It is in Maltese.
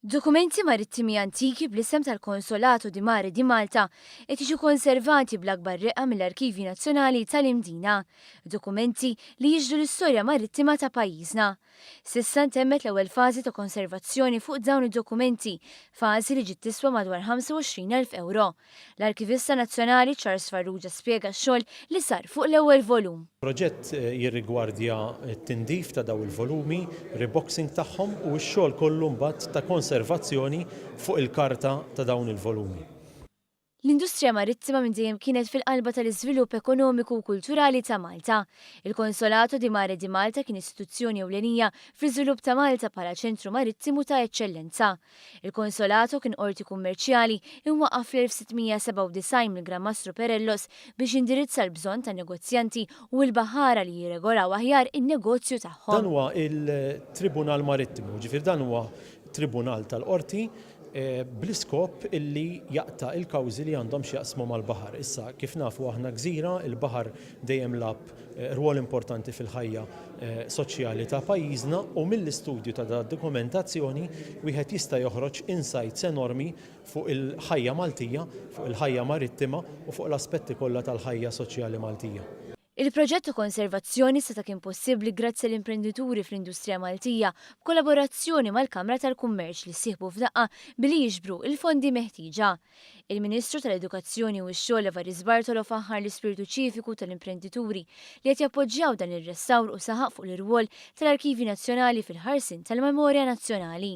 Dokumenti marittimi antiki bl-isem tal-Consolato di Mare di Malta qed jiġu konservati bl-akbar reqqa mill-Arkivji Nazzjonali tal-Imdina. Dokumenti li jixhdu l-istorja marittima ta' pajjiżna. S'issa ntemmet l-ewwel fażi ta' konservazzjoni fuq dawn id-dokumenti, fażi li ġiet tiswa madwar 25,000 ewro. L-Arkivista Nazzjonali Charles Farrugia spjega x-xogħol li sar fuq l-ewwel volum. Proġett jirrigwardja t-tindif ta' dawn il-volumi, reboxing tagħhom u x-xogħol kollu mbagħad ta' konservazzjoni fuq il-karta ta' dawn il-volumi. L-industrija marittima minn dejjem kienet fil-qalba tal-iżvilupp ekonomiku u kulturali ta' Malta. Il-Consolato di Mare di Malta kien istituzzjoni ewlenija fl-iżvilupp ta' Malta bħala ċentru marittimu ta' eċċellenza. Il-Consolato kien qorti kummerċjali imwaqqaf fl-1697 mill-Gran Mastru Perellos biex jindirizza l-bżonn tan-negozjanti u l-baħħara li jirregolaw aħjar in-negozju tagħhom. Dan huwa il-Tribunal Marittimu, jiġifieri dan huwa tribunal tal-qorti bl-iskop illi jaqta' il-kawżi li għandhom x'jaqsmu mal-baħar. Issa, kif nafu aħna gżira, il-baħar dejjem lagħab rwol importanti fil-ħajja soċjali ta' pajjiżna u mill-istudju ta' da-dokumentazzjoni wieħed jista' joħroġ insights enormi fuq il-ħajja Maltija, fuq il-ħajja marittima u fuq l-aspetti kollha tal-ħajja soċjali Maltija. Il-proġett ta' konservazzjoni seta' kien possibbli grazzi għal imprendituri fl-industrija Maltija b'kollaborazzjoni mal-Kamra tal-Kummerċ li ssieħbu f'daqqa billi jiġbru l-fondi meħtieġa. Il-Ministru tal-Edukazzjoni u x-Xogħol Evarist Bartolo faħħar l-ispirtu ċiviku tal-imprendituri li qed jappoġġjaw dan ir-restawr u saħaq fuq l-irwol tal-Arkivji Nazzjonali fil-ħarsien tal-memorja nazzjonali.